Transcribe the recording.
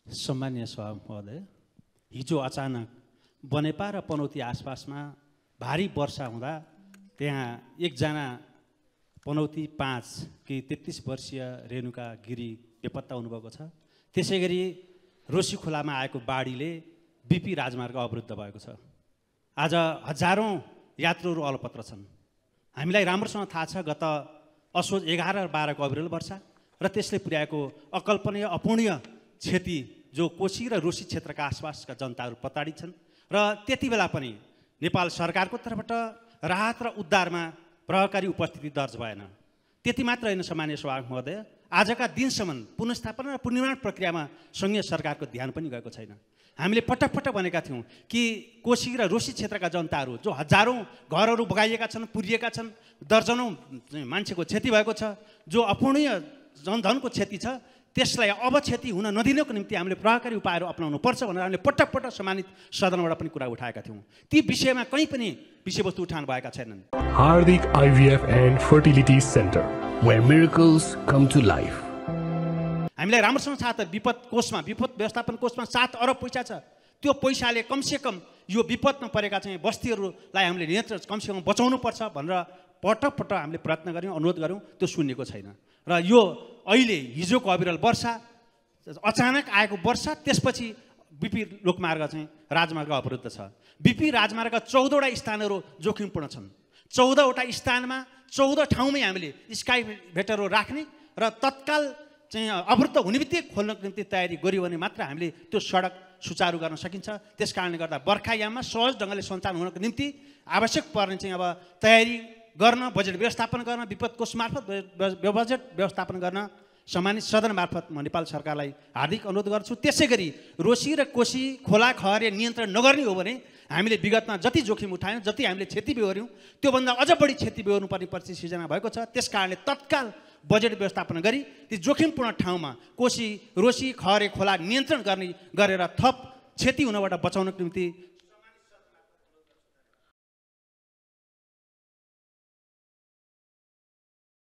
सम्मानीय सभामुख महोदय, हिजो अचानक बनेपा र पनौती आसपासमा भारी वर्षा हुँदा त्यहाँ एकजना पनौती 5 कि 33 वर्षीय रेणुका गिरी बेपत्ता हुनुभएको छ। त्यसैगरी रोशी खोलामा आएको बाढीले बीपी राजमार्ग अवरुद्ध भएको छ। आज हजारौं यात्रुहरू अलपत्र छन्। हामीलाई राम्रोसँग थाहा छ गत असोज 11 र 12 को अविरल वर्षा र त्यसले पुर्याएको अकल्पनीय अपूर्णीय क्षति जो कोशी र रोशी क्षेत्रका आसपासका जनताहरू प्रताडित छन् र त्यति बेला पनि नेपाल सरकारको तर्फबाट राहत र उद्धारमा प्रभावकारी उपस्थिति दर्ज भएन। त्यति मात्र होइन सम्मानीय सभामुख महोदय, आजका दिनसम्म पुनर्स्थापना र पुनर्निर्माण प्रक्रियामा संघीय सरकारको ध्यान पनि गएको छैन। हामीले पटक पटक भनेका थियौँ कि कोशी र रोशी क्षेत्रका जनताहरू जो हजारौं घरहरू बगाइएका छन्, पुरिएका छन्, दर्जनौं मान्छेको क्षति भएको छ, जो अपूर्णीय जनधनको क्षति छ, त्यसलाई अब क्षति हुन नदिनको निम्ति हामीले प्रभावकारी उपायहरू अपनाउनु पर्छ भनेर हामीले पटक पटक सम्मानित सदनबाट पनि कुरा उठाएका थियौँ। ती विषयमा कहीँ पनि विषयवस्तु उठान भएका छैनन्। Hardik IVF and Fertility Center, where miracles come to life. हामीलाई राम्रोसँग थाहा छ विपद कोषमा, विपद व्यवस्थापन कोषमा 7 अरब पैसा छ। त्यो पैसाले कमसेकम यो विपदमा परेका चाहिँ बस्तीहरूलाई हामीले नियन्त्रण कमसेकम बचाउनु पर्छ भनेर पटक पटक हामीले प्रयत्न गर्यौँ, अनुरोध गर्यौँ, त्यो सुनिएको छैन। र यो अहिले हिजोको अविरल वर्षा, अचानक आएको वर्षा, त्यसपछि बीपी लोकमार्ग चाहिँ राजमार्ग अवरुद्ध छ। बीपी राजमार्ग 14 वटा स्थानहरू जोखिमपूर्ण छन्। 14 वटा स्थानमा 14 ठाउँमै हामीले स्काई भेटरहरू राख्ने र तत्काल चाहिँ अवरुद्ध हुने बित्तिकै खोल्नको निम्ति तयारी गर्यो भने मात्र हामीले त्यो सडक सुचारू गर्न सकिन्छ। त्यसकारणले गर्दा बर्खायाममा सहज ढङ्गले सञ्चालन हुनको निम्ति आवश्यक पर्ने चाहिँ अब तयारी गर्न, बजेट व्यवस्थापन गर्न, विपद कोष मार्फत बजेट व्यवस्थापन गर्न सम्मानित सदन मार्फत म नेपाल सरकारलाई हार्दिक अनुरोध गर्छु। त्यसैगरी रोशी र कोशी खोला खहरे नियन्त्रण नगर्ने हो भने हामीले विगतमा जति जोखिम उठायौँ, जति हामीले क्षति बेहोर्यौँ, त्योभन्दा अझ बढी क्षति बेहोर्नु पर्ने परिस्थिति सिर्जना भएको छ। त्यसकारणले तत्काल बजेट व्यवस्थापन गरी ती जोखिमपूर्ण ठाउँमा कोशी, रोशी, खहरे खोला नियन्त्रण गरेर थप क्षति हुनबाट बचाउनको निम्ति